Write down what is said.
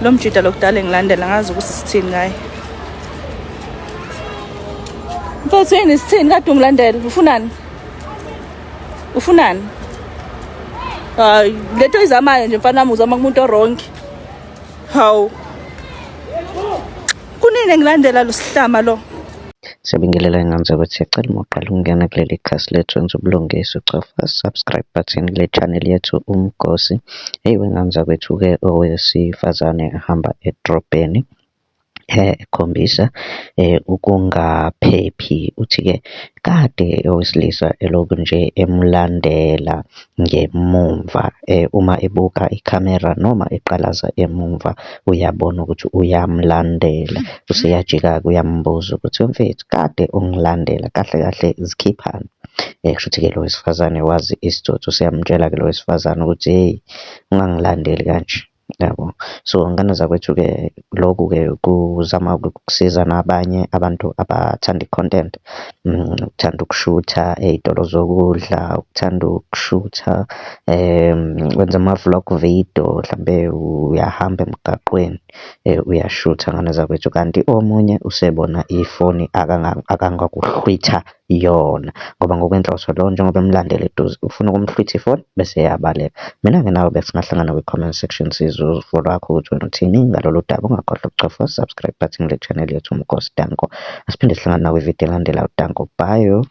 Lo mjida lokudala engilandela ngazi ukuthi sithini ngaye. Mfethu yini sithini kade ungilandela ufunani? Ufunani? Hayi lento izamayo nje mfana wami uzama kumuntu owrong. Hawu. Kunini engilandela lo sihlama lo? Siyabingelela ingane zakwethu, siyacela uma uqala ukungena kuleli khasi lethu wenza ubulungiswa ucofa subscribe button kule channel yethu Umgosi. Eyi wengane zakwethu-ke owesifazane ehamba edrobheni ekhombisa ukungaphephi. Uthi-ke kade owesilisa elokhu nje emlandela ngemumva uma ebuka ikhamera noma eqalaza emumva uyabona ukuthi uyamlandela. Useyajika-ke uyambuza ukuthi, mfethu kade ungilandela kahle kahle zikhiphani? Kushuthi-ke lo wesifazane wazi isitsotsi, useyamtshela-ke lo wesifazane ukuthi, hheyi ungangilandeli kanje. Yabo. So, ngane zakwethu-ke lokhu-ke kuzama ukusiza nabanye abantu abathanda i-content, ukuthanda ukushutha ey'tolo zokudla, ukuthanda ukushutha wenza ama-vlog video, hlampe uyahamba emgaqweni uyashutha ngane zakwethu. Kanti omunye usebona ifoni akangakuhlwitha yona ngoba ngokwenhloso lo njengoba emlandela eduze ufuna ukumhlwitha ifoni bese eyabaleka. Mina-ke nawe besingahlangana kwi-comment section sizwe uvo lwakho ukuthi wena uthini ngalolu daba. Ungakhohlwa ukucofa subscribe button kule channel yethu Umgosi Danko. Asiphinde sihlangane nakwividiyo elandelayo. Danko, bye.